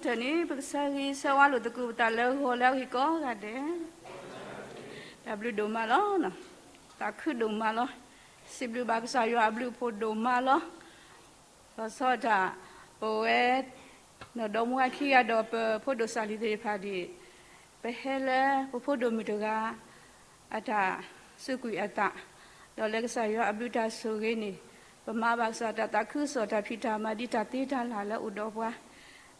တၢ်န့ၣ် ပကဆၢဂ့ၤဆၢဝါလိာ်သကိးပသးလၢဂီၤလၢအဂ့ၤကိးဂၤဒဲး, တၢ်ဘျုးဒိၣ်မးလီၤ. သးခုဒိၣ်မးလီၤ. စံးဘျုးဘၣ်ကစၢ်ယွၤအဘျုးအဖှိၣ်ဒိၣ်မးလီၤ. လီၤဆီဒၣ်တၢ် ပဝဲ နီၢ်ဒီမါဝၤခံဂၤဒီးပဖိဒိၣ်စၢ်လံၤသ့ၣ်တဖၣ်န့ၣ် ပဟဲလၢပဖိဒိၣ်မုၣ်တဂၤ အတၢ်စူးကွံာ်အသး, ဒီးလၢကစၢ်ယွၤအဘျုးတၢ်ဆိၣ်ဂ့ၤန့ၣ် ပမၤဘၣ်ကစၢ်တၢ်သးခုကစီၣ်တၢ်ဖံးတၢ်မၤဒ်တၢ်သ့တၢ်လၢ်လၢအိၣ်ဒီးပှၤ,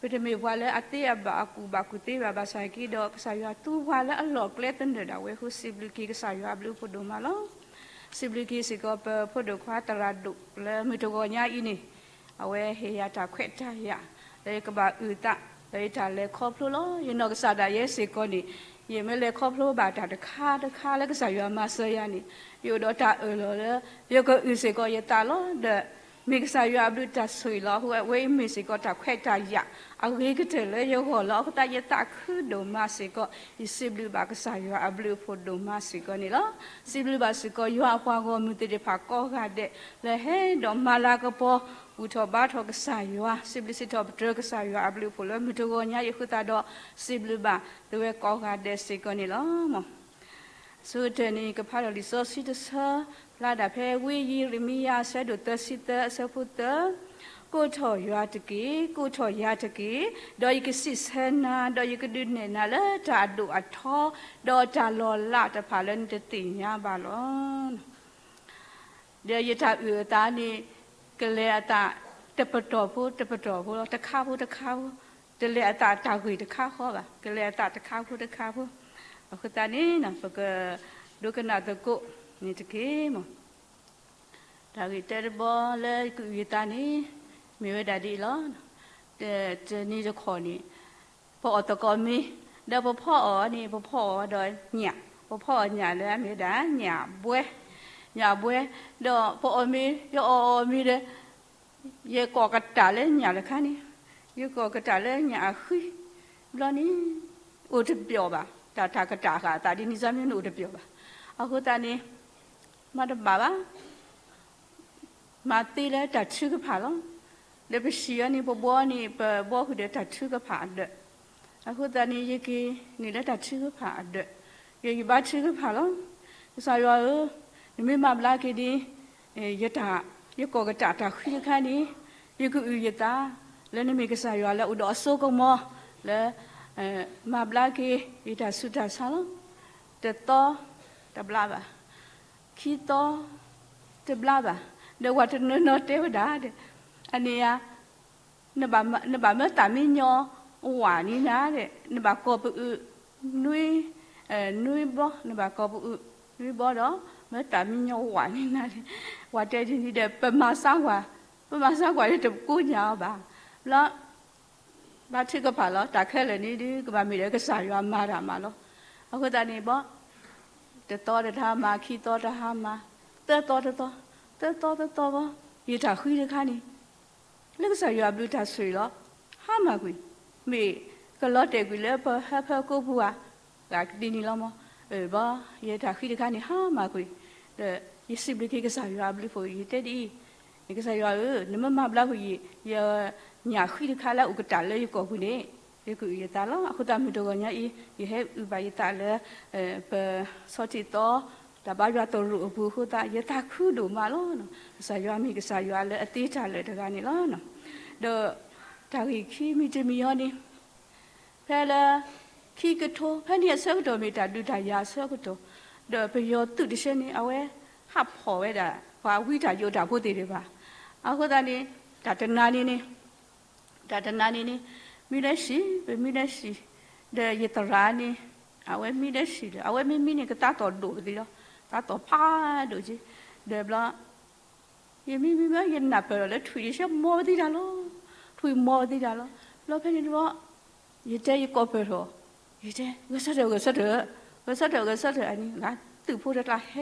ပတမ့ၢ်ပှၤလၢအသ့အဘၣ်အကူၣ်ဘၣ်ကူၣ်သ့ဘၣ်ဘၣ်ဆၣ်က့ဒီး ကစၢ်ယွၤသူပှၤလၢအလီၢ်ကျဲသနၢၣ်ဒၣ်ဝဲအဃိ စံးဘျုးက့ၤကစၢ်ယွၤအဘျုးအဖှိၣ်ဒိၣ်မးလီၤ. စံးဘျုးက့ၤစ့ၢ်ကီးပဖိဒိၣ်ခွါသရၣ်ဒိၣ်လၢမုၢ်တဂီၤညါအံၤန့ၣ် အဝဲဟ့ၣ်ယၤတၢ်ခွဲးတၢ်ယာ် လၢယကဘၣ်အုၣ်အသး လၢယတၢ်လဲၤခီဖျိလီၤ. ယနီၢ်ကစၢ်ဒၣ်ယဲစ့ၢ်ကီးန့ၣ် ယမ့ၢ်လဲၤခီဖျိဘၣ်တၢ်တခါတခါလၢကစၢ်ယွၤမၤစၢၤယၤန့ၣ် ယအိၣ်ဒီးတၢ်အၢၣ်လီၤလၢ ယကအုၣ်စ့ၢ်ကီးယသးလီၤ. ဒီးမ့ၢ်ကစၢ်ယွၤအဘျုးတၢ်ဆိၣ်ဂ့ၤလီၤ. အဃိအဝဲအံၤမ့ၢ်စ့ၢ်ကီးတၢ်ခွဲးတၢ်ယာ် အဂ့ၤကတၢၢ်လၢယဂီၢ်လီၤ. အဃိသတးယသးခုဒိၣ်မးစ့ၢ်ကီး ယစံးဘျုးဘၣ်ကစၢ်ယွၤအဘျုးအဖှိၣ်ဒိၣ်မးစ့ၢ်ကီးန့ၣ်လီၤ. စံးဘျုးဘၣ်စ့ၢ်ကီးယွၤအပှၤဂီၢ်မုၢ်သ့ၣ်တဖၣ်ကိးဂၤဒဲး လၢဟဲဒီးမၤလၤကပီၤ ဘူၣ်ထီၣ်ဘါထီၣ်ကစၢ်ယွၤ စံးဘျုးစံးထီၣ်ပတြၢၤကစၢ်ယွၤအဘျုးအဖှိၣ်လၢမုၢ်တဂီၤညါအံၤအဃိသတးဒီး စံးဘျုးဘၣ်သုဝဲကိးဂၤဒဲးစ့ၢ်ကီးန့ၣ်လီၤ. အဆိကတၢၢ်န့ၣ် ကဖးဒီးလံာ်စီဆှံတဆၢ ဖျါဒၣ်ဖဲဝံယံးရမံယၤ အဆၢဒိၣ်သၢဆံသၢ အဆၢဖိသၢ, ကိးထီၣ်ယွၤတက့ၢ်, ကိးထီၣ်ယၤတက့ၢ်, ဒီးယကစံးဆၢနၤ, ဒီးယကဒုးနဲၣ်နၤလၢတၢ်အဒိၣ်အထီ, ဒီးတၢ်လီၤလးတဖၣ်လၢနတသ့ၣ်ညါဘၣ်လီၤ. ဒီးယတၢ်အုၣ်အသးန့ၣ် ကလဲၤအသးတပတီၢ်ဖိတပတီၢ်ဖိလီၤ, တခါဖိတခါဖိ, တလဲၤအသးတၢ်ဂ့ၢ်တခါဃီဘၣ်, ကလဲၤအသးတခါဖိတခါဖိ, အဃိသတးန့ၣ် ပကဒိကနၣ်သကိးန့ၣ်တက့ၢ်မး. တၢ်ဂ့ၢ်တၢတဘီလၢယကအုၣ်ယသးန့ၣ် မ့ၢ်ဝဲဒၣ်ဒ်အံၤလီၤ. တနံၤတခီန့ၣ် ပအီၣ်သကိးမ့ၤ, ဒီးပဖီအီၣ်န့ၣ် ပဖီအီၣ်ဒီးညၣ်, ပဖီအီၣ်ညၣ်လၢအမ့ၢ်ဝဲဒၣ်ညၣ်ဘှဲ, ညၣ်ဘှဲ, ဒီးပအီၣ်မ့ၤ ယအီၣ်အီၣ်မ့ၤဒီး ယကိးကတၢ်လၢညၣ်တခါန့ၣ်, ယကိးကတၢ်လၢညၣ်အဃံ, ဘျီန့ၣ် အိၣ်တပျီၣ်ဘၣ်, တၢ်တၢ်ကတၢ်ဃာ်အသးဒ်န့ၣ် စၢ်မ့ၢ်န့ၣ်အိၣ်တပျီၣ်ဘၣ်. အဃိသတးန့ၣ် မၤတဘၣ်ဘၣ် မၤသ့လၢတၢ်ထုကဖၣ်လီၤ. ဒီးပဟံၣ်အီၤန့ၣ် ပဘှီန့ၣ် ပဘှီဃုာ်ဒီးတၢ်ထုကဖၣ်အဒၢး, အဃိသတးန့ၣ် ယက့ၤန့ၣ်လၢတၢ်ထုကဖၣ်အဒၢး, ယယဘါထုကဖၣ်လီၤ. ကစၢ်ယွၤဧၢ, နမ့ၢ်မၤဘျါက့ၤဒ် ယတၢ် ယကိးကတၢ်တၢ်ဃံတခါန့ၣ် ယကအုၣ်ယသး လၢနမ့ၢ်ကစၢ်ယွၤလၢအိၣ်ဒီးအစိကမီၤ လၢ မၤဘျါက့ၤ ယတၢ်ဆူးတၢ်ဆါလီၤ. တသီ တဘျါဘၣ်, ခံသီ တဘျါဘၣ်, ဒီးပှၤတနီၤနီၤတဲဝဲဒၣ်ဒီး အန့ၣ်ဧါ နဘၣ်မၢသးမံညီဝးန့ၢ်နၤဒီး နဘၣ်ကိးပအုၣ် နွံ နွံဘီ, နဘၣ်ကိးပအုၣ် နွံဘီဒီး မၢသးမံညီဝးန့ၢ်နၤဒီး ပှၤတဲဒ်န့ၣ်ဒီး ပမၤဆါကွၢ်, ပမၤဆါကွၢ်ဒီးတကိညၢ်အီၤဘၣ်. ဘျီ ဘါထုကဖၣ်လီၤ. တၢ်ခဲလၢာ်န့ၣ်ဒုး ကဘၣ်မ့ၢ်ဒီးကစၢ်ယွၤမၤတၢ်မၤလီၤ. အဃိသတးန့ၣ်ဘီ တသီတဟါမၤ, ခံသီတဟါမၤ, သၢသီတသီ, သၢသီတသီဘီ, ယတၢ်ဃံတခါန့ၣ် လၢကစၢ်ယွၤအဘျုးတၢ်ဆိၣ်ဂ့ၤလီၤ. ဟါမၢ်ကွံာ်, မ့ၢ်ကလီၤတဲာ်ကွံာ်လၢပဟၢဖၢကိးပူၤဧါ, ဂၤကဒ်န့ၣ်လီၤမး. ဘီ ယတၢ်ဃံတခါန့ၣ် ဟါမၢ်ကွံာ်, ဒီးယစံးဘျုးက့ၤကစၢ်ယွၤအဘျုးအဖှိၣ် ယတဲဒ်အံၤ, ကစၢ်ယွၤဧၢ, နမ့ၢ်မၤဘျါကွံာ်ယၤ ညၣ်ဃံတခါလၢအအိၣ်ကတၢ်လၢယကိာ်ပူၤန့ၣ် ယကအုၣ်ယသးလီၤ. အဃိသတးမုၢ်တဂီၤညါအံၤ ယဟဲအုၣ်ဘၣ်ယသးလၢ ပဆီထံၣ်သီ တၢ်ဘါယွၤသရိာ်အပူၤအဃိသတး ယသးခုဒိၣ်မးလီၤ. ကစၢ်ယွၤမ့ၢ်ကစၢ်ယွၤလၢအသ့တၢ်လၢာ်တဂၤန့ၣ်လီၤ. ဒီးတၢ်ဂ့ၢ်ခံမံၤတမံၤအံၤန့ၣ် ဖဲလၢ ခံကထိ ဖဲန့ၣ်အဆၢကတီၢ်မ့ၢ်တၢ်ဒုးတၢ်ယၤအဆၢကတီၢ်, ဒီးပယီၤသုးတဆၢန့ၣ် အဝဲဟးဖီၣ်ဝဲဒၣ် ပှၤဝံတၢ်ယိးတၢ်ဖိသ့ၣ်တဖၣ်. အဃိသတးန့ၣ် တၢ်တနၤန့ၣ်န့ၣ် တၢ်တနၤန့ၣ်န့ၣ် မံလၢဟံၣ်, ပမံလၢဟံၣ်, ဒီးယသရၣ်န့ၣ် အဝဲမံလၢဟံၣ်ဒီး အဝဲမ့ၢ်မံန့ၣ် ကသးသီၣ်ဒိၣ်ပသံလီၤ, သးသီၣ်ဖးဒိၣ်က့ၤ, ဒီးဘျီ ယမံမံမံ ယနၢ်ပၢၢ်ဒီးလၢထွံၣ်တဆၢမီၤပသံတၢ်လီၤ, ထွံၣ်မီၤပသံတၢ်လီၤ. ဘျီဖဲန့ၣ်တဘျီ ယတဲယကိးပၢၢ်ထီၣ်, ယတဲ ဂဲၤဆၢထၢၣ် ဂဲၤဆၢထၢၣ်, ဂဲၤဆၢထၢၣ် ဂဲၤဆၢထၢၣ် အန့ၣ် ဂၤသုးဖိတကျါဟဲ,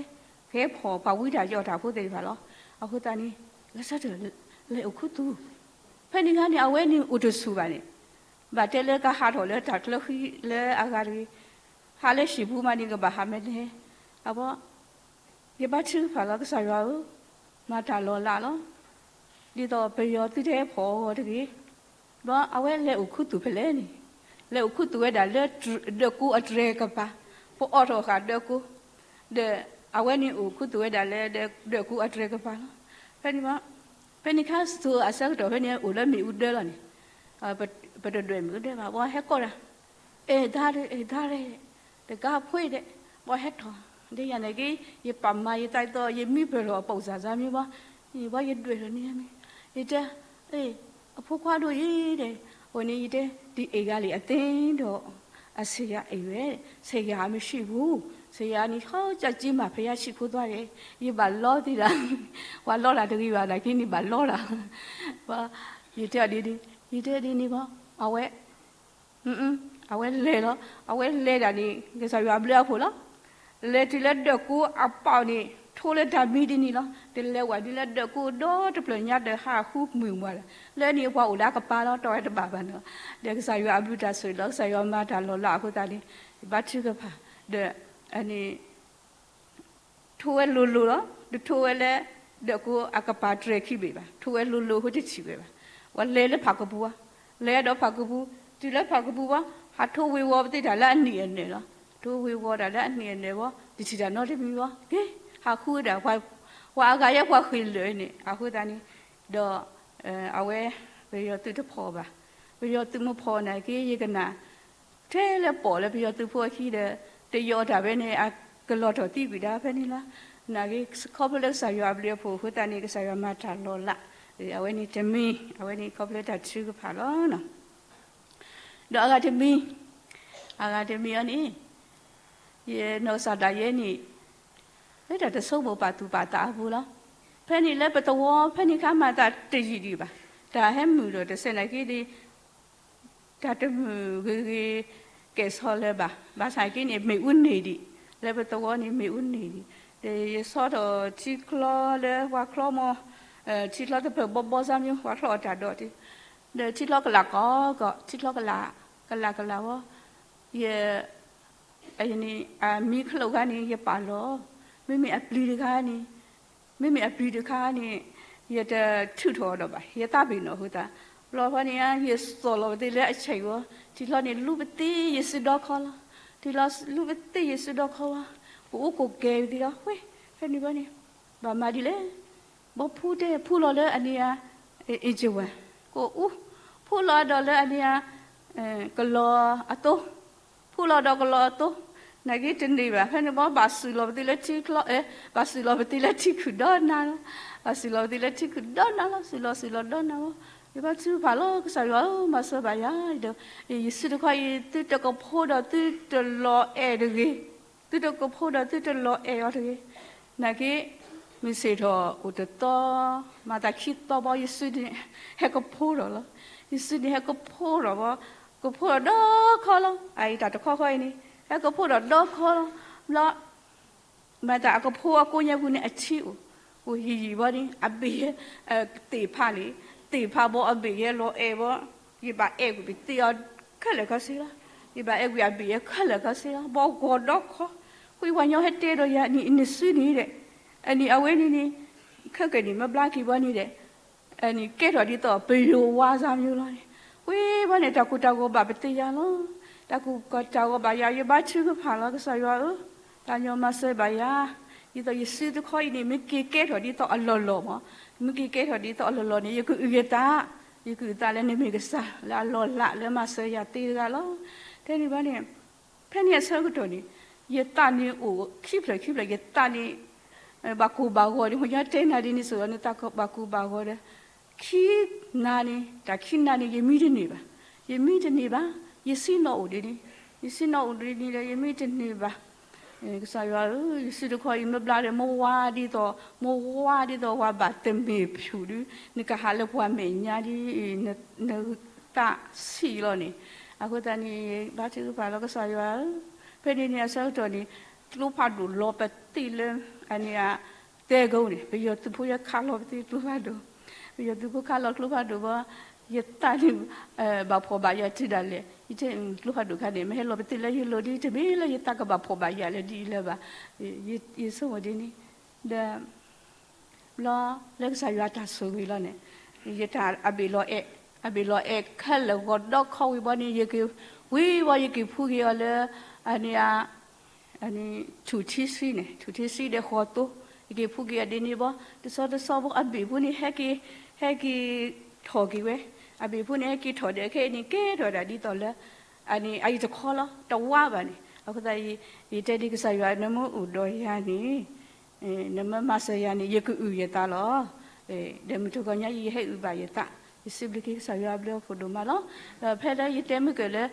ဟဲဖီၣ်ပှၤဝံတၢ်ယိးတၢ်ဖိသ့ၣ်တဖၣ်လီၤ. အဃိသတးန့ၣ် ဂဲၤဆၢထၢၣ် လဲၤအိၣ်ခူသူၣ်, ဖဲန့ၣ်ခါန့ၣ် အဝဲန့ၣ်အိၣ်တဆူၣ်ဘၣ်န့ၣ်, ဘၣ်တဲလၢကဟးထီၣ်လၢတၢ်ကျၢဃံလၢအဂၤတဂ့ၤ, ဟးလၢဟံၣ်ပူၤမးန့ၣ် ကဘၣ်ဟးမဲာ်လဲၤ, အဘီ ယဘါထုကဖၣ်လီၤ ကစၢ်ယွၤဧၢ, မၤတၢ်လီၤလးလီၤ. ဒ်သိးပယီၤသုတဟဲဖီၣ်အဂီၢ်တဂ့ၤ, ဘျီအဝဲလဲၤအိၣ်ခူသူၣ်ဖဲလဲၣ်န့ၣ်, လဲၤအိၣ်ခူသူၣ်ဝဲဒၣ်လၢဒၢးကူအတြဲၤကပၤ, ပအိးထီၣ်ဃာ်ဒၢးကူ, ဒီးအဝဲန့ၣ်အိၣ်ခူသူၣ်ဝဲဒၣ်လၢ ဒၢးကူအတြဲၤကပၤလီၤ. ဖဲန့ၣ်ဘၣ်, ဖဲန့ၣ်ခါစိၤအဆၢကတီၢ်ဖဲန့ၣ်အိၣ်လၢမ့ၣ်အူဒၢလီၤန့ၣ်, ပတဒွဲၣ်မ့ၣ်အူဒၢဘၣ်, ပှၤဟဲကိးတၢ်, အဲၣ်ဒါရ့ အဲၣ်ဒါရ့, တကးဖှ့ဒီး, ပှၤဟဲထီၣ်, ဒ်ယၤန့ၣ်က့, ယပာ်မၤယသးဒ်သိး ယမံပၢၢ်ထီၣ်အပိာ်စၢ်စၢ်မ့ၢ်ဘၣ်, ယဘၣ်ယဒွဲၣ်ထီၣ်န့ၣ်မ့ၢ်, ယတဲ, အဖိခွါဒိၣ်အံၤဒီး, အဝဲန့ၣ်ယတဲ, ဒီးအဲၣ်ဂၤလံအသ့ဒီး, အဆရာအိမ်ဝဲ, ဆရာမရှိဘူး, ဆရာန့ၣ်ဟီကၠၢ်ကၠံမၤဖဲယါဆံးဖိသွားဒီး, ယဘၣ်လီသံတၢ်, ပှၤလီတၢ်တဂ့ၤဘၣ်နာ်က့န့ၣ်ဘၣ်လီတၢ်, ယတဲဒ်န့ၣ်, ယတဲဒ်န့ၣ်ဘၣ်, အဝဲ အဝဲလဲၤလီၤ, အဝဲလဲၤဒၣ်န့ၣ် ကစၢ်ယွၤအဘျုးအဖှိၣ်လီၤ. လဲၤတုၤလၢဒၢးကူအပီၣ်န့ၣ် ထိလၢတၢ်မံဒ်န့ၣ်လီၤ. တလဲၤဝဲဒ်လၢဒၢးကူဒီတဖျၢၣ်ညါဒီးဟးဃုမုာ်မးဒီး, လၢန့ၣ်ပှၤအိၣ်လၢအကပၤလီၤ တီၢ်ဝဲတဘၣ်ဘၣ်န့ၣ်လီၤ. ဒီးကစၢ်ယွၤအဘျုးတၢ်ဆိၣ်ဂ့ၤလီၤ, ကစၢ်ယွၤမၤတၢ်လီၤလးအဃိသတးန့ၣ်, ယဘါထုကဖၣ်, ဒီးအန့ၣ် ထိဝဲလိၤလိၤလီၤ, တထိဝဲလၢ ဒၢးကူအကပၤတြဲၤခံဘ့ၣ်ဘၣ်, ထိဝဲလိၤလိၤအဃိတထံၣ်ဝဲဘၣ်. ပှၤလဲၤလၢဖးကပူၤ, လဲၤဒီးဖးကပူၤ, တုၤလၢဖးကပူၤဘၣ်, ဟးထိဝ့ၤဝီၤပသ့ၣ်တၢ်လၢအနံၣ်အနၢၣ်လီၤ. ထိဝ့ၤဝီၤတၢ်လၢအနံၣ်အနၢၣ်ဘၣ်, တထံၣ်တၢ်နီတမံၤဘၣ်, က့ၤ, ဟးဃုဝဲဒၣ်, ပှၤအဂၤယဲပှၤဃ့ၢ်လၢာ်န့ၣ် အဃိသတးန့ၣ်, ဒီး အဝဲ ပယီၤသုးတဖီၣ်ဘၣ်, ပယီၤသုးမ့ၢ်ဖီၣ်နာ်က့ ယကနၣ် ထဲလၢပီၣ်လၢပယီၤသုးဖိအခံဒီး, တယီၤတၢ်ဖဲန့ၣ် အကလီၤထီၣ်သံကွံာ်ဒၣ်ဖဲန့ၣ်လီၤ. နာ်က့ ခီဖျိလၢကစၢ်ယွၤအဘျုးအဖှိၣ်အဃိသတးန့ၣ် ကစၢ်ယွၤမၤတၢ်လီၤလး, အဝဲန့ၣ်တမံၤ, အဝဲန့ၣ်ခီဖျိလၢတၢ်ထုကဖၣ်လီၤ. ဒီးအဂၤတမံၤ, အဂၤတမံၤအံၤန့ၣ်, ယနီၢ်ကစၢ်ဒၣ်ယဲန့ၣ် လၢတၢ်တဆိကမိၣ်ပာ်သူၣ်ပာ်သးအပူၤလီၤ. ဖဲန့ၣ်လၢပသဝီဖဲန့ၣ်ခါမၤသးတယံာ်ဒံးဘၣ်, တၢ်ဟဲမုာ်ဒီးတစဲးနာ်က့ဒီး တၢ်တမုာ်ဂ့ၤဂ့ၤ ကဲၣ်ဆီလၢၤဘၣ်, ဘၣ်ဆၣ်က့န့ၣ် မ့ၣ်အူန့ၢ်ဒံး, လၢပသဝီန့ၣ်မ့ၣ်အူန့ၢ်ဒံး, ဒီးယဆီထီၣ်ထံချီလၢပှၤချီမီၤ, ထံချီသပၢၢ်ဘီဘီစၢ်မ့ၢ် ပှၤချီအီၣ်တၢ်ဒိးတ့ၢ်, ဒီးထံချီကလးကီကီ, ထံချီကလး, ကလးကလးဝီ, ယ အန့ၣ် အမံခလိာ်ခါန့ၣ် ယပာ်လီၤ, မ့မ့ၢ်အပျံၤတခါန့ၣ်, မ့မ့ၢ်အပျံၤတခါန့ၣ် ယတထုးထီၣ်အီၤဒီးဘၣ်, ယသးပ့ၤနီၣ်အဃိသတး, ဘျီဖဲန့ၣ် ယစိာ်လီၤပသ့လၢအဆဲးဝီ, ထံချီန့ၣ်လူပသ့ယစုဒီခီလီၤ, ထံချီလူပသ့ယစုဒီခီဝီ, ကအိၣ်ကကဲပသ့လီၤ, ဝ့ၢ်, ဖဲန့ၣ်ဘၣ်န့ၣ်, ဘၣ်မၤဒ်လဲၣ်, ဘီဖူတဲဖူလီၤလၢအန့ၣ်ဧါ, အ့ၣ်ကဝဲၢ်, ကအိၣ်, ဖူလီၤဒီးလၢအန့ၣ်ဧါ, ကလီၤအသိ ဖူလီၤဒီးကလီၤအသိ, နာ်က့တန့ၢ်ဘၣ်, ဖဲန့ၣ်ဘီဘၣ်စုးလီၤပသ့လၢထံချီ, ဘၣ်စုးလီၤပသ့လၢထံခုၣ်ဒီနၤလီၤ, ဘၣ်စုးလီၤပသ့လၢထံခုၣ်ဒီနၤလီၤ, စုးလီၤစုးလီၤဒီနၤလီၤ, ယဘါထုကဖၣ်လီၤ ကစၢ်ယွၤဧၢ, မၤစၢၤဘၣ်ယၤဒီး, ယစုတခီအံၤ သုတကဖိဒီးသုတလီၤအဲၣ်တဂ့ၤ, သုတကဖိဒီးသုတလီၤအဲၣ်အီၤတဂ့ၤ, နာ်က့ မုၢ်ဆ့ၣ်ထီၣ်အိၣ်တသီ, မၤသးခံသီဘီ ယစုန့ၣ် ဟဲကဖိထီၣ်လီၤ, ယစုန့ၣ်ဟဲကဖိထီၣ်ဘီ, ကဖိထီၣ်ဒီခီလီၤ, အအံၤတၢ်တခီခီအံၤန့ၣ် ဟဲကဖိထီၣ်ဒီခီလီၤ, ဘျီ မၤသးအကဖိအကိးညါပူၤန့ၣ် အထံအိၣ်, အိၣ်ယံာ်ယံာ်ဘီန့ၣ် အဘ့ၣ်ယဲ, သ့ၣ်ဖးန့ၣ်, သ့ၣ်ဖးဘီအဘ့ၣ်ယဲလီၤအဲၣ်ဘီ, ယဘၣ်အဲၣ်ကွံာ်ပသ့အီၤခဲလၢာ်ခဲဆ့လီၤ, ယဘၣ်အဲၣ်ကွံာ်အဘ့ၣ်ယဲခဲလၢာ်ခဲဆ့လီၤ, ဘီဂီၤဒီခီ, ဃုပှၤညီဟဲတဲဒီးယၤ နံၤနစုန့ၣ်ဒီး, အနံၤအဝဲန့ၣ်န့ၣ်, ခဲကနံၣ်မ့ၢ်ဘျါက့ၤဘီန့ၣ်ဒီး အန့ၣ်ကဲထီၣ်ဒ်သိးပယိၤဝါစၢ်မ့ၢ်လီၤန့ၣ်, ဝံၤဘီန့ၣ် တၢ်ကိၢ်တၢ်ဂီၤဘၣ်ပသ့ယၤလီၤ, တၢ်ကိၢ်တၢ်ဂီၤဘၣ်ယၤ ယဘါထုကဖၣ်လီၤ ကစၢ်ယွၤဧၢ, တၢ်ညီမၤစၢၤဘၣ်ယၤ, ဒ်သိးယစုတခီအံၤန့ၣ် မ့ၢ်က့ၤကဲထီၣ်ဒ်သိးအလီၢ်လီၢ်မး, မ့ၢ်က့ၤကဲထီၣ်ဒ်သိးအလီၢ်လီၢ်န့ၣ် ယကအုၣ်ယသး, ယကအုၣ်သးလၢနမ့ၢ်ကစၢ်လၢအလီၤလးလၢမၤစၢၤယၤသ့တဂၤလီၤ, ဖဲန့ၣ်ဘီန့ၣ် ဖဲန့ၣ်အဆၢကတီၢ်န့ၣ် ယသးန့ၣ်အိၣ်ခံဖျၢၣ်ခံဖျၢၣ် ယသးန့ၣ် ဘၣ်ကိၢ်ဘၣ်ဂီၤန့ၣ် မ့ၢ်ညါတဲနၤဒ်န့ၣ်စိၤလီၤ နသးဘၣ်ကိၢ်ဘၣ်ဂီၤဒီး ခံနၤန့ၣ် တၢ်ခံနၤန့ၣ် ယမံတန့ၢ်ဘၣ်, ယမံတန့ၢ်ဘၣ်, ယဆ့ၣ်နီၤအိၣ်ဒ်န့ၣ်, ယဆ့ၣ်နီၤအိၣ်ဒ်န့ၣ်ဒီး ယမံတန့ၢ်ဘၣ်, ကစၢ်ယွၤဧၢ, ယစုတခီအံၤမ့ၢ်ဘျါဒီး မ့ၢ်ဝါဒ်သိး, မ့ၢ်ဝါဒ်သိးဝဲဘၣ်တမ့ၢ်ဖျူးဒု, နကဟးလၢပှၤမဲာ်ညါဒ်အံၤ, နသးဆံးလီၤန့ၣ်, အဃိသတးန့ၣ် ဘါထုကဖၣ်လီၤ ကစၢ်ယွၤဧၢ, ဖဲန့ၣ်န့ၣ်အဆၢကတီၢ်န့ၣ် ကျိဖးဒိၣ်လီၤပသ့ၣ်လၢ အန့ၣ် သဲကိန့ၣ် ပယီၤသုးဖိယဲခးလီၤပသ့ၣ်ကျိဖးဒိၣ်, ပယီၤသုးဖိခးလီၤကျိဖးဒိၣ်ဘီ, ယသးန့ၣ် ဘၣ်ဖှီၣ်ဘၣ်ယာ်တုၤဒၣ်လဲာ်, ယတဲ ကျိဖးဒိၣ်ခါန့ၣ် မ့ၢ်ဟဲလီၤပသ့ၣ်လၢယလိၤဒ် တမ့ၢ်လၢယသးကဘၣ်ဖှီၣ်ဘၣ်ယာ်လၢဒ်အံၤလၢၤဘၣ်, ယဆိကမိၣ်ဒ်န့ၣ်, ဒီး ဘျီလၢကစၢ်ယွၤတၢ်ဆိၣ်ဂ့ၤလီၤန့ၣ်, ယတၢ်အဘ့ၣ်လီၤအဲၣ် အဘ့ၣ်လီၤအဲၣ်ခဲလၢာ်ဂီၤဒီခီဝံၤဘီန့ၣ် ယက့ၤဝံၤဘီ ယက့ၤဖှူက့ၤအီၤလၢ အန့ၣ် အ အန့ၣ် ထူၣ်ထံဆှံန့ၣ် ထူၣ်ထံဆှံဒီးဃီၤသိ, ယက့ၤဖှူက့ၤအီၤဒ်န့ၣ်ဘီ တဆီတဆီဘီ အဘ့ၣ်ဖိန့ၣ် ဟဲက့ၤ ဟဲက့ၤထီၣ်က့ၤဝဲ, အဘ့ၣ်ဖိန့ၣ် ဟဲက့ၤထီၣ်ဒီးခဲအံၤန့ၣ် ကဲထီၣ်ဒၣ်ဒ်သိးလၢ အန့ၣ် အအံၤတခီလီၤ တဝါဘၣ်န့ၣ် အဃိသတး ယတဲဒ်ကစၢ်ယွၤ နမ့ၢ်အိၣ်ဒီးယၤန့ၣ် နမ့ၢ်မၤစၢၤယၤန့ၣ် ယကအုၣ်ယသးလီၤ. ဒီးမုၢ်တဂီၤညါအံၤ ယဟဲအုၣ်ဘၣ်ယသး, ယစံးဘျုးက့ၤကစၢ်ယွၤအဘျုးအဖှိၣ်ဒိၣ်မးလီၤ. ဒီးဖဲလၢယတဲမုၢ်ကၢၢ်လၢ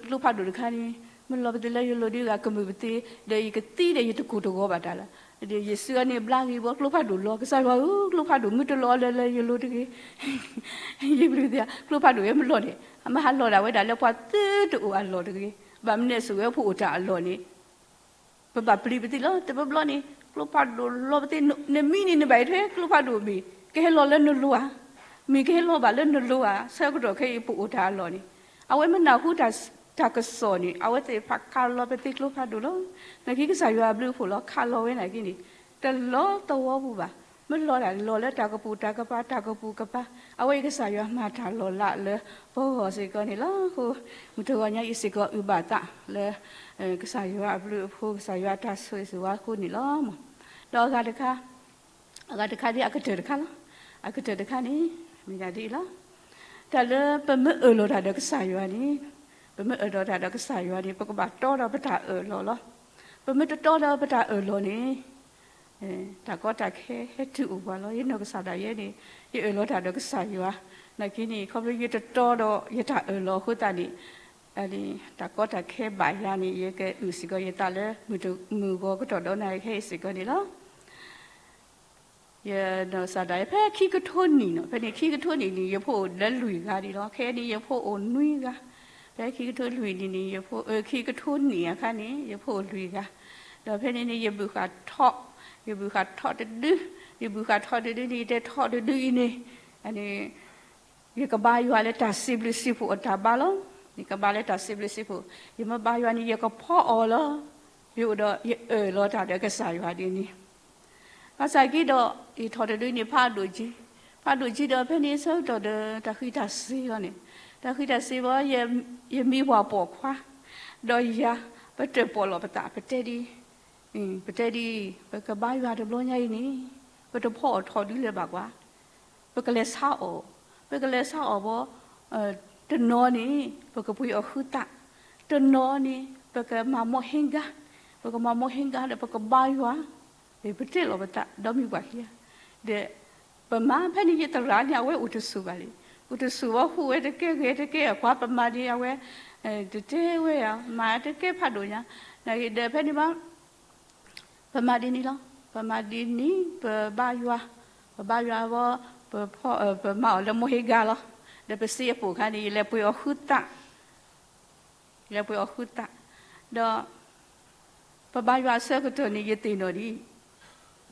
ကျိဖးဒိၣ်တခါန့ၣ် မ့ၢ်လီၤပသ့လၢယလိၤဒ်ဂၤကမုာ်ပသ့, ဒီးယကသံဒီးယတကိၢ်တဂီၤဘၣ်တၢ်လၢ ဒီးယစုအီၤန့ၣ်ဘျါဂ့ၤဘီ ကျိဖးဒိၣ်လီၤ ကစၢ်ယွၤဧၢ ကျိဖးဒိၣ်မ့ၢ်တလီၤလၢလၢယလိၤတဂ့ၤ ယဘျုးသ့ ကျိဖးဒိၣ်ဝဲမ့ၢ်လီၤန့ၣ် အမ့ၢ်ဟးလီၤဒၣ်ဝဲဒၣ်လၢပှၤသုတအိၣ်အလီၢ်တဂ့ၤ, ဘၣ်မနုၤအစိၤဝဲဖိအိၣ်တၢ်အလီၢ်န့ၣ် ပဘၣ်ပျံၤပသ့လီၤ. တဘျီဘျီန့ၣ် ကျိဖးဒိၣ်လီၤပသ့ နမံန့ၣ် နဘၣ်အံၤထွဲ ကျိဖးဒိၣ်မ့ၢ်ကဟဲလီၤလၢနလိၤဧါ, မ့ၢ်ကဟဲလီၤဘၣ်လၢနလိၤဧါ, ဆၢကတီၢ်ခဲအံၤပအိၣ်တၢ်အလီၢ်န့ၣ် အဝဲမ့ၢ်နၢ်ဟူတၢ်ကစီၣ်န့ၣ် အဝဲသ့ၣ်တဖၣ်ခးလီၤပသ့ကျိဖးဒိၣ်လီၤ. နာ်က့ကစၢ်ယွၤအဘျုးအဖှိၣ်လီၤ ခးလီၤဝဲနာ်က့န့ၣ် တလီၤသဝီပူၤဘၣ်, မ့ၢ်လီၤဒၣ်လီၤလၢတၢ်ကပိာ်တၢ်ကပၤ တၢ်ကပိာ်ကပၤ, အဝဲအံၤကစၢ်ယွၤမၤတၢ်လီၤလးလၢပဂီၢ်စ့ၢ်ကီးန့ၣ်လီၤ. အဃိ မုၢ်တဂီၤညါအံၤစ့ၢ်ကီးအုၣ်ဘၣ်သးလၢ ကစၢ်ယွၤအဘျုးအဖှိၣ် ကစၢ်ယွၤအတၢ်ဆိၣ်ဂ့ၤဆိၣ်ဝါအဃိန့ၣ်လီၤ. ဒီးအဂၤတခါ အဂၤတခါဒ်အကတၢၢ်တခါလီၤ. အကတၢၢ်တခါန့ၣ် မ့ၢ်ဒၣ်ဒ်အံၤလီၤ. တၢ်လၢပမ့ၢ်အၢၣ်လီၤတၢ်ဒီးကစၢ်ယွၤန့ၣ် ပမ့ၢ်အၢၣ်လီၤတၢ်ဒီးကစၢ်ယွၤန့ၣ် ပကဘၣ်တီဒီးပတၢ်အၢၣ်လီၤလီၤ. ပမ့ၢ်တတီဒီးပတၢ်အၢၣ်လီၤန့ၣ် တၢ်ကီတၢ်ခဲဟဲတုၤအိၣ်ပှၤလီၤ. ယနီၢ်ကစၢ်ဒၣ်ယဲန့ၣ် ယအၢၣ်လီၤတၢ်ဒီးကစၢ်ယွၤ, နာ်က့န့ၣ် ခီဖျိယတတီဒီးယတၢ်အၢၣ်လီၤအဃိသတးန့ၣ် တၢ်ကီတၢ်ခဲဘၣ်ယၤန့ၣ် ယကအုၣ်စ့ၢ်ကီးယသးလၢ မုၢ်ဂီၤကတီၢ်ဒီးနၤခဲအံၤစ့ၢ်ကီးန့ၣ်လီၤ. ယနီၢ်ကစၢ်ဒၣ်ယဲ ဖဲခံကထိနံၣ်နီၤ ဖဲန့ၣ်ခံကထိနံၣ်န့ၣ် ယဖိအိၣ်လၢလွံၢ်ဂၤဒံးလီၤ. ခဲအံၤန့ၣ် ယဖိအိၣ်နွံဂၤ, ဖဲခံကထိလွံၢ်နံၣ်န့ၣ် ယဖိ ခံကထိနံၣ်အခါန့ၣ် ယဖိအိၣ်လွံၢ်ဂၤ, ဒီးဖဲန့ၣ်န့ၣ် ယဘုၣ်ဃးထီၣ်, ယဘုၣ်ဃးထီၣ်တဒု, ယဘုၣ်ဃးထီၣ်တဒုန့ၣ် ယတဲထီၣ်တဒုအံၤန့ၣ် အန့ၣ် ယကဘါယွၤလၢတၢ်စံးဘျုးစံးဖှိၣ်အတၢ်ဘါလီၤ. ယကဘါလၢတၢ်စံးဘျုးစံးဖှိၣ်, ယမ့ၢ်ဘါယွၤန့ၣ် ယကဖီအီၤလီၤ. ယအိၣ်ဒီးယအၢၣ်လီၤတၢ်ဒီးကစၢ်ယွၤဒ်န့ၣ် ဘၣ်ဆၣ်က့ဒီး ယထီၣ်တဒုန့ၣ် ဖးဒိၣ်ကံ, ဖးဒိၣ်ကံဒီး ဖဲန့ၣ်ဆၢကတီၢ်ဒီး တၢ်ဃံးတၢ်စ့ၤလီၤန့ၣ်, တၢ်ဃံးတၢ်စ့ၤဘီ ယမံပှၤပိာ်ခွါ, ဒီးယၤ ပတၢၣ်ပီၣ်လီၤပသး ပတဲဒ် ပတဲဒ်အံၤ ပကဘါယွၤတဘျီညါအံၤန့ၣ် ပတဖီအီၤထီၣ်ဒုလၢၤဘၣ်ကွၢ်, ပကလဲၤဆါအီၤ, ပကလဲၤဆါအီၤဘီ တနီၤန့ၣ် ပကပှ့ၤအီၤဃုသး, တနီၤန့ၣ် ပကမၤမိၢ်ဟ့ၣ်ဂၤ, ပကမၤမိၢ်ဟ့ၣ်ဂၤဒီး ပကဘါယွၤ, ပတဲလီၤပသး ဒီးမံပှၤခံဂၤ, ဒီး ပမၤဖဲန့ၣ် ယသရၣ်န့ၣ် အဝဲအိၣ်တဆူၣ်ဘၣ်လံ, အိၣ်တဆူၣ်ဘီ ဟူးဝဲတကဲ ဂဲၤတကဲ ကွၢ်ပမၤဒ်အဝဲ တတဲဝဲဧါ, မၤတကဲဖးဒိၣ်ညါ, နဒီးဖဲန့ၣ်ဘၣ် ပမၤဒ်န့ၣ်လီၤ, ပမၤဒ်န့ၣ် ပဘါယွၤ, ပဘါယွၤဘီ ပဖီ ပမၤအီၤလၢမိၢ်ဟ့ၣ်ဂၤလီၤ, ဒီးပစ့အပိာ်ခါန့ၣ် ယလဲၤပှ့ၤအီၤဃုသး ယလဲၤပှ့ၤအီၤဃုသး, ဒီး ပဘါယွၤအဆၢကတီၢ်န့ၣ် ယသ့ၣ်နီၣ်ဒ်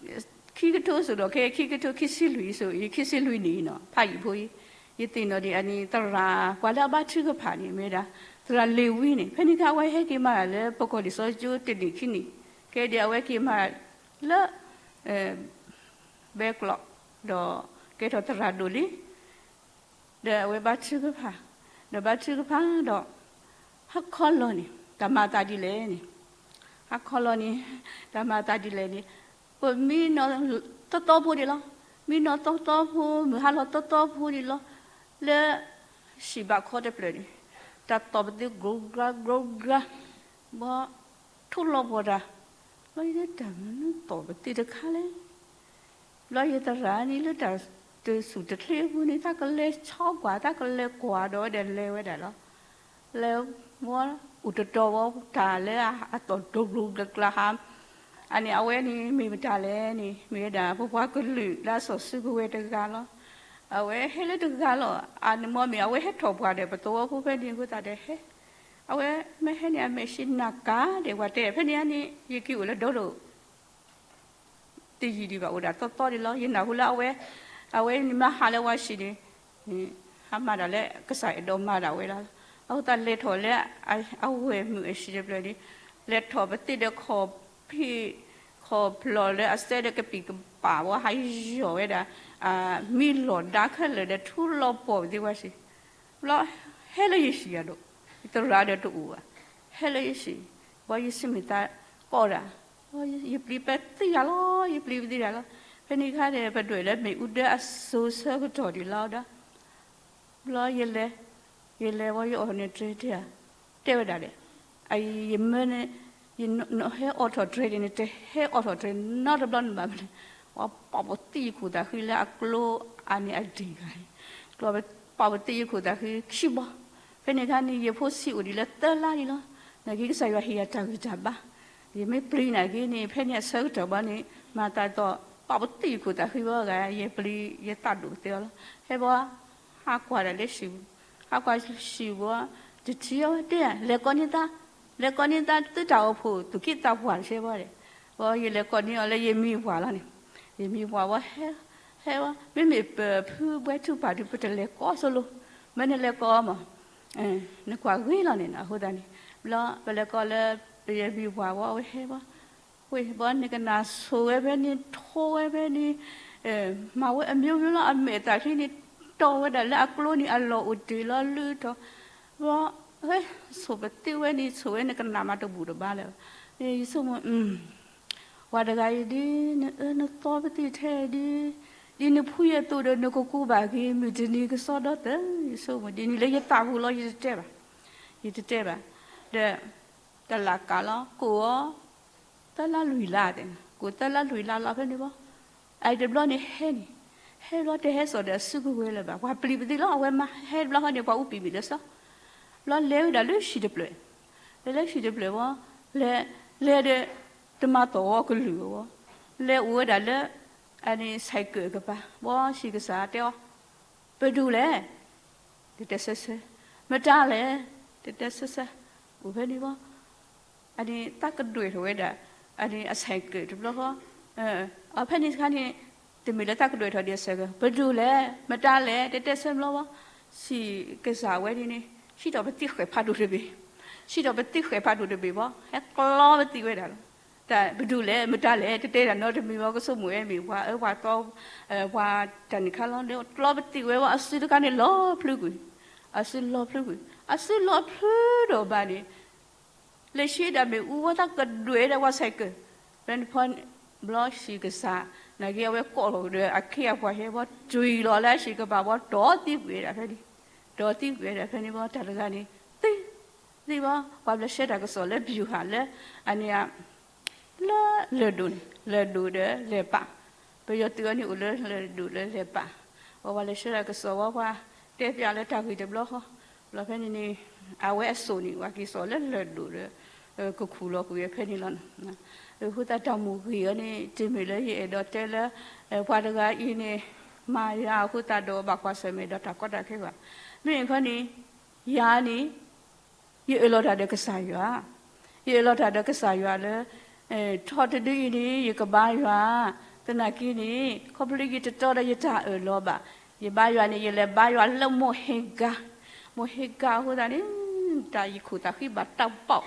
အံၤ, ခံကထိစိၤဒီး ခဲခံကထိခံဆံလွံၢ်အံၤစိၤ ယခံဆံလွံၢ်နံၣ်အံၤနီၤ ဖးယံာ်ဖိအံၤ, ယသ့ၣ်နီၣ်ဒ်အံၤ သရၣ် ပှၤလၢအဘါထုကဖၣ်န့ၣ် မ့ၢ်ဝဲဒၣ် သရၣ်လ့ၤဝံန့ၣ် ဖဲန့ၣ်အခါ အဝဲဟဲက့ၤမၤတၢ်လၢပကီၢ်လံာ်စီဆှံကၠိတနံၣ်ခံနံၣ်, ကဲဒ်အဝဲက့ၤမၤတၢ်လၢ ဘဲကျိး, ဒီးကဲထီၣ်သရၣ်ဒိၣ်လံ ဒီးအဝဲဘါထုကဖၣ်, ဒီးဘါထုကဖၣ်ဒီး ဟါခီလီၤန့ၣ် တၢ်မၤအသးဒ်လဲၣ်န့ၣ်, ဟါခီလီၤန့ၣ် တၢ်မၤအသးဒ်လဲၣ်န့ၣ်, ပမံနီၤသီသီဖိဒံးလီၤ, မံနီၤသီသီဖိ မုၢ်ဟါလီၤသီသီဖိဒံးလီၤ, လၢ ဟံၣ်ဘးခီတဖျၢၣ်န့ၣ် တၢ်သီၣ်ပသ့ ကြိၤကြၤ ကြိၤကြၤ ဘီ ထိၣ်လီၤပှီၢ်တၢ်, ဘျီယတၢ်မနုၤသီၣ်ပသ့တခါလဲၣ်, ဘျီယသရၣ်န့ၣ်လၢတၢ်တဆူၣ်တချ့အပူၤန့ၣ် တၢ်ကလဲၤဆီကွၢ် တၢ်ကလဲၤကွၢ်ဒီးဝဲဒီးလဲၤဝဲဒၣ်လီၤ, လဲၤဝဲအိၣ်တတီၤဝဲတၢ်လၢအသီၣ်ဒိၣ်ကျိၤကျါဟါ အန့ၣ် အဝဲန့ၣ်မ့ၢ်မတၤလဲၣ်န့ၣ် မ့ၢ်ဝဲဒၣ်ပပှၤကလုာ်လၢအစီၤစုကဝဲၤတဂၤလီၤ. အဝဲဟဲလၢတဂၤလီၤ. အန့ၣ်မ့ၢ်မ့ၢ် အဝဲဟဲထီၣ်ပှၢ်ဒီးပသဝီဖိဖဲန့ၣ်အဃိသတးဒီးဟဲ, အဝဲမ့ၢ်ဟဲန့ၣ် အမဲာ်ဆှံနၢ်ကၤဒဲး ပှၤတဲဖဲန့ၣ်န့ၣ် ယက့ၤအိၣ်လၢဒီဒိၣ် တယံာ်ဒံးဘၣ် အိၣ်ဒၣ်သီသီဒံးလီၤ. ယနၢ်ဟူလၢအဝဲ, အဝဲန့ၣ်မ့ၢ်ဟးလၢဝဲဆံးန့ၣ် ဟးမၤတၢ်လၢကစၢ်အဲၣ်ဒိးမၤဒၣ်ဝဲလီၤ. အဃိသတးလဲၤထီၣ်လၢ အဝဲၢ်မုၣ်အဟံၣ်တဖျၢၣ်န့ၣ် လဲၤထီၣ်ပသ့ၣ်ဒီးခီၣ်ဖံး ခီၣ်ဖျီၣ်လၢအစဲဒီးကပံာ် ပာ်ဝဲဟးယီၤဝဲဒၣ် မံလီၤဒါခဲလၢာ်ဒီး ထူလီၤပှီၢ်ပသ့ၣ်ဝဲစ့ၢ်, ဘျီဟဲလၢယစံၣ်အဒိၣ်, ယသရၣ်ဒီးတအိၣ်ဘၣ်, ဟဲလၢယစံၣ်, ဘီယစံၣ်မ့ၢ်သးကိးဒၣ်, ယပျံၤပသံဂၤလီၤ, ယပျံၤပသံဂၤလီၤ. ဖဲန့ၣ်အခါန့ၣ် ပဒွဲၣ်လၢမ့ၣ်အူဒၢအစိၤဆၢကတီၢ်ဒံးလီၤဒီး ဘျီယလဲၤ, ယလဲၤဝဲယအိၣ်န့ၣ်တြဲၤတဲဧါ, တဲဝဲဒၣ်လဲၣ်, ယမၢန့ၣ်, နဟဲအိးထီၣ်တြဲၤန့ၣ် နတဟဲအိးထီၣ်တြဲၤနီတဘျီန့ၣ်ဘၣ်မနုၤလဲၣ်. ပာ်ပသံယခိၣ်သးဃံလၢအကျိအန့ၣ်အဒံၣ်ဂၤန့ၣ်, ပာ်ပသံယခိၣ်သးဃံခံဘီ. ဖဲန့ၣ်အခါန့ၣ် ယဖိဆံးအိၣ်ဒံးလၢသၢလါလံလီၤ. နာ်က့ကစၢ်ယွၤဟ့ၣ်ယၤတၢ်ဂံၢ်တၢ်ဘါ, ယမ့ၢ်ပျံၤနာ်က့န့ၣ် ဖဲန့ၣ်အဆၢကတီၢ်ဘီန့ၣ် မၤသးဒ်သိး ပာ်ပသံယခိၣ်သးဃံဘီဂၤ ယပျံၤယသးဒိၣ်ကသ့အီၤလီၤ. ဟဲဘီ ဟးကွၢ်ဒၣ်လၢစံာ်ပူၤ, ဟးကွၢ်စံာ်ပူၤ, တထံၣ်အီၤတဲ လဲၤကိးန့ၢ်သး, လဲၤကိးန့ၢ်သးသုတၢ်အိၣ်ဖှိၣ်သူၣ်က့သးပှၢ်တဆဲဘီဒီး, ဘီယလဲၤကိးန့ၢ်အီၤလၢယမံၤပှၢ်လီၤန့ၣ်, ယမံၤပှၢ်ဝဲဟဲ, ဟဲဝဲ မ့မ့ၢ်ပဖုဘှဲထူပာ်ဒုး ပတလဲၤကိးဆိလီၤ, မ့ၢ်နလဲၤကိးအီၤမး, နကွၢ်ဂ့ၤလီၤန့ၣ်နီၤ. အဃိသတးန့ၣ် ဘျီပလဲၤကိးလၢ ယမံၤပှၢ်ဝဲ အဝဲဟဲဘီ ဝ့ၢ်ဘီန့ၣ် ကနၣ်ဆိၣ်ဝဲဖဲန့ၣ် ထိဝဲဖဲန့ၣ်, မၤဝဲအမျိုးမျိုးလီၤ. အမဲာ်သးချံန့ၣ် တီၢ်ဝဲဒၣ်လၢအကျိန့ၣ် အလီၢ်အိၣ်တ့ၢ်လီၤလုၢ်ထီၣ်, ဘီ ဆိၣ်ပသံဝဲန့ၣ် ဆိၣ်ဝဲန့ၣ် ကနၣ်မးတဘူၣ်တဘါလၢၤ. ယဆိကမိၣ် ပှၤတဂၤအံၤဒ် နအၢနသီပသံထဲဒ်, ဒ်နဖှံအသိးဒီး နကကူးဘၣ်က့ၤ မုၢ်တနံၤကစီဒီသၢ. ယဆိကမိၣ်ဒ်န့ၣ်လၢယသးပူၤလီၤ ယတတဲဘၣ်, ယတတဲဘၣ်. ဒီး တလၢ်ကးလီၤ ကိးအီၤ သၢလါလွံၢ်လါတဲ, ကိးသၢလါလွံၢ်လါလီၤဖဲန့ၣ်ဘီ, အအံၤတဘျီန့ၣ်ဟဲန့ၣ်, ဟဲဘျီတဟဲစိာ်ဒီးအစုကဝဲၤလၢၤဘၣ်, ပှၤပျံၤပသံလီၤ. အဝဲမၤဟဲတဘျီဃီန့ၣ် ပှၤအူပံာ်မ့ၢ်လၢစီ, ဘျီလဲၤဝဲဒၣ်လၢဟံၣ်တဖျၢၣ်, လဲၤလၢဟံၣ်တဖျၢၣ်ဘီ, လဲၤ, လဲၤဒီး တမၤသီၣ်ဝဲကလုၢ်ဝဲဘီ, လဲၤအိၣ်ဝဲဒၣ်လၢ အန့ၣ် ဆိုင်ကယ် ကပၤ, ဘီဟံၣ်ကစၢ်တဲအီၤ ပဒူၣ်လဲၣ်, တတဲဆၢဆၢ, မတၤလဲၣ်, တတဲဆၢဆၢ, အိၣ်ဖဲန့ၣ်ဘီ အန့ၣ်သးကဒွဲၣ်ထီၣ်ဝဲဒၣ် အန့ၣ်အဆိုင်ကယ် တဘျီဃီ, အဖဲန့ၣ်တခါန့ၣ် တမ့ၢ်လၢသးကဒွဲၣ်ထီၣ်ဒံးအဆိုင်ကယ်, ပဒူၣ်လဲၣ်, မတၤလဲၣ်, တတဲဆၢဘျီဘီ, ဟံၣ်ကစၢ်ဝဲန့ၣ်န့ၣ် ဟံးထီၣ်ပသံဃဲၤဖးဒိၣ်တဘ့ၣ်, ဟံးထီၣ်ပသံဃဲၤဖးဒိၣ်တဘ့ၣ်ဘီ, ဟဲကျီပသံဝဲဒၣ်လီၤ. တၢ်ပဒူၣ်လဲၣ် မတၤလဲၣ် တတဲဒၣ်နီတမံၤဘီ, ကဆိကမိၣ်ဝဲမ့ၢ်ပှၤအၢပှၤသီ, ပှၤတၢ်န့ၣ်ခါလီၤ, ကျီပသံဝဲဘီ, အစုတခါန့ၣ်လီၤဖျုကွံာ်, အစုလီၤဖျုကွံာ်, အစုလီၤဖျုဒီးဘၣ်န့ၣ် လဲၤဆှၢဒၣ်မ့ၣ်အူဝဲသးကဒွဲၣ်ဒၣ်ပှၤဆိုင်ကယ်, ဖဲန့ၣ်ဖဲ ဘျီဟံၣ်ကစၢ်, နာ်က့အဝဲကိးလီၤဒီးအခ့အပှၤဟဲဘီ, တုၤလီၤလၢဟံၣ်ကပၤဘီ, ဒီးသံကွံာ်ဝဲဒၣ်ဖဲန့ၣ်, ဒီးသံကွံာ်ဝဲဒၣ်ဖဲန့ၣ်ဘီ, တၢ်တဂၤန့ၣ် သံ, သံဘီ, ပှၤဘျၢဆှၢတၢ်ကစီၣ်လၢ ဗျူဟာ လၢ အန့ၣ် လၢလၢၢ်ဒိၣ်န့ၣ်, လၢၢ်ဒိၣ်ဒီးလဲၤပာ်, ပယီၤသုးအီၤန့ၣ်အိၣ်လၢလၢၢ်ဒိၣ်လၢလဲၤပာ်, ပှၤဘျၢဆှၢတၢ်ကစီၣ်ဝဲပှၤတဲပျးလၢတၢ်ဂ့ၢ်တဘျီဃီ, ဘျီဖဲန့ၣ်န့ၣ် အဝဲအစိၣ်န့ၣ် ပှၤက့ၤစိာ်လၢလၢၢ်ဒိၣ်ဒီး ကခူၣ်လီၤကွံာ်ဝဲဖဲန့ၣ်လီၤ. အဃိသတးတၢ်မူးဂ့ၤအီၤန့ၣ် တမ့ၢ်လၢယအဲၣ်ဒိးတဲလၢ ပှၤတဂၤအံၤန့ၣ် မၤယၤအဃိသတးဒီးဘၣ်ကွၢ်ဆၢၣ်မဲာ်ဒီးတၢ်ကီတၢ်ခဲဘၣ်. မ့ၢ်အခီန့ၣ် ယၤန့ၣ် ယအၢၣ်လီၤတၢ်ဒီးကစၢ်ယွၤ, ယအၢၣ်လီၤတၢ်ဒီးကစၢ်ယွၤလၢ ထီၣ်တဒုအံၤန့ၣ် ယကဘါယွၤ, သနာ်က့န့ၣ် ခီဖျိယတတီဒီးယတၢ်အၢၣ်လီၤဘၣ်, ယဘါယွၤန့ၣ် ယလဲၤဘါယွၤလၢမိၢ်ဟ့ၤဂၤ, မိၢ်ဟ့ၤဂၤအဃိသတးန့ၣ် တၢ်ယခိၣ်သးဃံဘၣ်တၢ်ပီၣ်,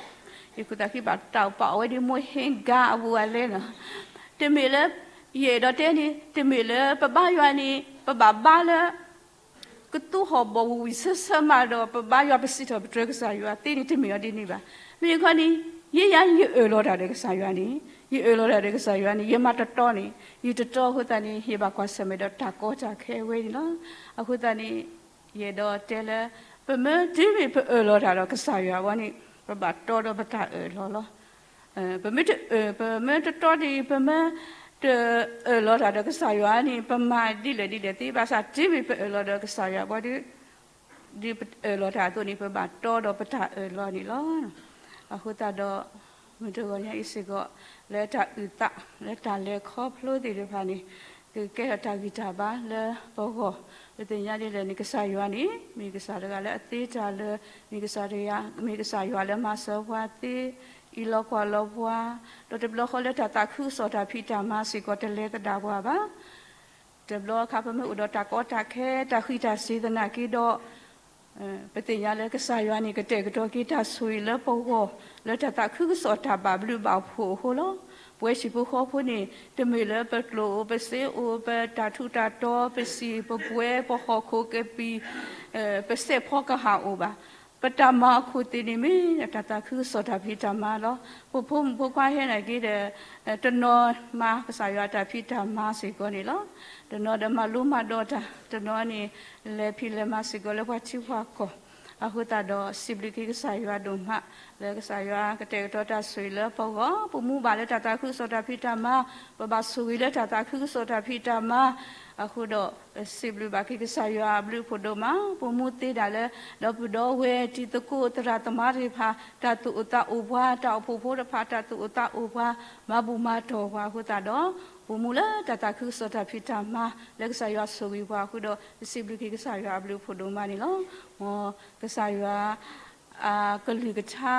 ယခိၣ်သးဃံဘၣ်တၢ်ပီၣ် အဝဲဒ်မိၢ်ဟ့ၤဂၤအဘူးအလဲလီၤ. တမ့ၢ်လၢ ယအဲၣ်ဒိးတဲန့ၣ် တမ့ၢ်လၢပဘါယွၤန့ၣ် ပဘၣ်ဘါလၢ ကသူဟီၣ်ဘီၣ်ဝံၤဝံၤဆၢဆၢမးဒီး ပဘါယွၤပစံးထီၣ်ပတြၢၤကစၢ်ယွၤသ့န့ၣ် တမ့ၢ်အီၤဒ်န့ၣ်ဘၣ်. မ့ၢ်အခီန့ၣ် ယဲယၤယအၢၣ်လီၤတၢ်ဒီးကစၢ်ယွၤန့ၣ်, ယအၢၣ်လီၤတၢ်ဒီးကစၢ်ယွၤန့ၣ် ယမၤတတီန့ၣ် ယတတီအဃိသတးန့ၣ် ယဘၣ်ကွၢ်ဆၢၣ်မဲာ်ဒီးတၢ်ကီတၢ်ခဲဝဲန့ၣ်လီၤ. အဃိသတးန့ၣ် ယအဲၣ်ဒိးတဲလၢ ပမ့ၢ်တုၤမ့ၢ်ပအၢၣ်လီၤတၢ်ဒီးကစၢ်ယွၤအဂီၢ်န့ၣ် ပဘၣ်တီဒီးပတၢ်အၢၣ်လီၤလီၤ. ပမ့ၢ်တအၢၣ်, ပမ့ၢ်တတီဒ်အံၤ ပမ့ၢ်တအၢၣ်လီၤတၢ်ဒီးကစၢ်ယွၤန့ၣ် ပမၤဒ်လဲၣ်ဒ်လဲၣ်သ့ ဘၣ်ဆၣ်တုၤမ့ၢ်ပအၢၣ်လီၤဒီးကစၢ်ယွၤဘီဒီး ဒ်ပအၢၣ်လီၤတၢ်အသိးန့ၣ် ပဘၣ်တီဒီးပတၢ်အၢၣ်လီၤန့ၣ်လီၤ. အဃိသတးဒီး မုၢ်တဂီၤညါအံၤစ့ၢ်ကီး လၢတၢ်အုၣ်သး လၢတၢ်လဲၤခီဖျိသ့ၣ်တဖၣ်န့ၣ် ကကဲထီၣ်တၢ်ဂံၢ်တၢ်ဘါလၢပဂီၢ် ပသ့ၣ်ညါဒ်လဲၣ်န့ၣ် ကစၢ်ယွၤန့ၣ် မ့ၢ်ကစၢ်တဂၤလၢအသ့တၢ်လၢ မ့ၢ်ကစၢ်တဂၤ မ့ၢ်ကစၢ်ယွၤလၢမၤစၢၤပှၤသ့ အံးလီၤကွၢ်လီၤပှၤ ဒီးတဘျီဃီလၢတၢ်သးခုကစီၣ်တၢ်ဖံးတၢ်မၤစ့ၢ်ကီးတလဲၤသဒၣ်ပှၤဘၣ်. တဘျီအခါ ပမ့ၢ်အိၣ်ဒီးတၢ်ကီတၢ်ခဲ တၢ်ဃံးတၢ်စ့ၤသနာ်က့ဒီး ပသ့ၣ်ညါလၢကစၢ်ယွၤန့ၣ် ကတဲာ်ကတီၤက့ၤတၢ်ဆိၣ်ဂ့ၤလၢပဂီၢ် လၢတၢ်သးခုကစီၣ်တၢ်ဘၣ်ဘျုးဘၣ်ဖှိၣ်အဃိလီၤ. ပဝဲဟံၣ်ဖိဃီဖိန့ၣ် တမ့ၢ်လၢပကျိၣ်အိၣ် ပစ့အိၣ် ပတၢ်ထူးတၢ်တီၤ ပစံာ်ပပွဲ ပဟီၣ်ခိၣ်ကပံာ် ပစဲးဖီကဟၣ်အိၣ်ဘၣ်. ပတၢ်မၤအခိၣ်သ့ၣ်န့ၣ်မ့ၢ် တၢ်သးခုကစီၣ်တၢ်ဖံးတၢ်မၤလီၤ. ပဖိမုၣ်ဖိခွါဟဲနာ်က့ဒီး တနီၤမၤကစၢ်ယွၤတၢ်ဖံးတၢ်မၤစ့ၢ်ကီးန့ၣ်လီၤ. တနီၤဒီးမၤလိမၤဒိးတၢ်, တနီၤန့ၣ် လဲၤဖံးလဲၤမၤစ့ၢ်ကီးလၢပှၤထံပှၤကီၢ်. အဃိသတးဒီး စံးဘျုးက့ၤကစၢ်ယွၤဒိၣ်မး လၢကစၢ်ယွၤကတဲာ်ကတီၤတၢ်ဆိၣ်ဂ့ၤလၢပဂီၢ်, ပမူဘၣ်လၢတၢ်သးခုကစီၣ်တၢ်ဖံးတၢ်မၤ, ပဘၣ်ဆိၣ်ဂ့ၤလၢတၢ်သးခုကစီၣ်တၢ်ဖံးတၢ်မၤ, အဃိဒီး စံးဘျုးဘၣ်က့ၤကစၢ်ယွၤအဘျုးအဖှိၣ်ဒိၣ်မး, ပမူသ့ဒၣ်လၢ ဒီပုၢ်ဒီဝဲၢ်တံၤသကိးသရၣ်သမါသ့ၣ်တဖၣ် တၢ်သူၣ်အိၣ်သးအိၣ်ပှၤ, တၢ်အိၣ်ဖှိၣ်ဖိတဖၣ် တၢ်သူၣ်အိၣ်သးအိၣ်ပှၤ, မၤဘူၣ်မၤတီၢ်ပှၤအဃိသတးဒီး ပမူလၢတၢ်သးခုကစီၣ်တၢ်ဖံးတၢ်မၤ လၢကစၢ်ယွၤဆိၣ်ဂ့ၤပှၤအဃိဒီး ပစံးဘျုးက့ၤကစၢ်ယွၤအဘျုးအဖှိၣ်ဒိၣ်မးန့ၣ်လီၤ. မ်ကစၢ်ယွၤ အကလုၢ်ကထါ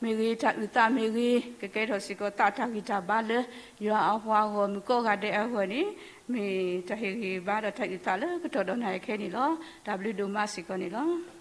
မ့ၢ်ဂ့ၤ, တၢ်အုၣ်သးမ့ၢ်ဂ့ၤ, ကကဲထီၣ်စ့ၢ်ကီးသးတၢ်ဂံၢ်တၢ်ဘါလၢ ယွၤအပှၤဂီၢ်မုၢ်ကိးဂၤဒဲးအဂီၢ်န့ၣ် မ့ၢ်တၢ်ဟ့ၣ်ဂံၢ်ဟ့ၣ်ဘါဒီးတၢ်အုၣ်သးလၢကတီၢ်ဒီးနၤခဲအံၤန့ၣ်လီၤ. တၢ်ဘျုးဒိၣ်မးစ့ၢ်ကီးန့ၣ်လီၤ.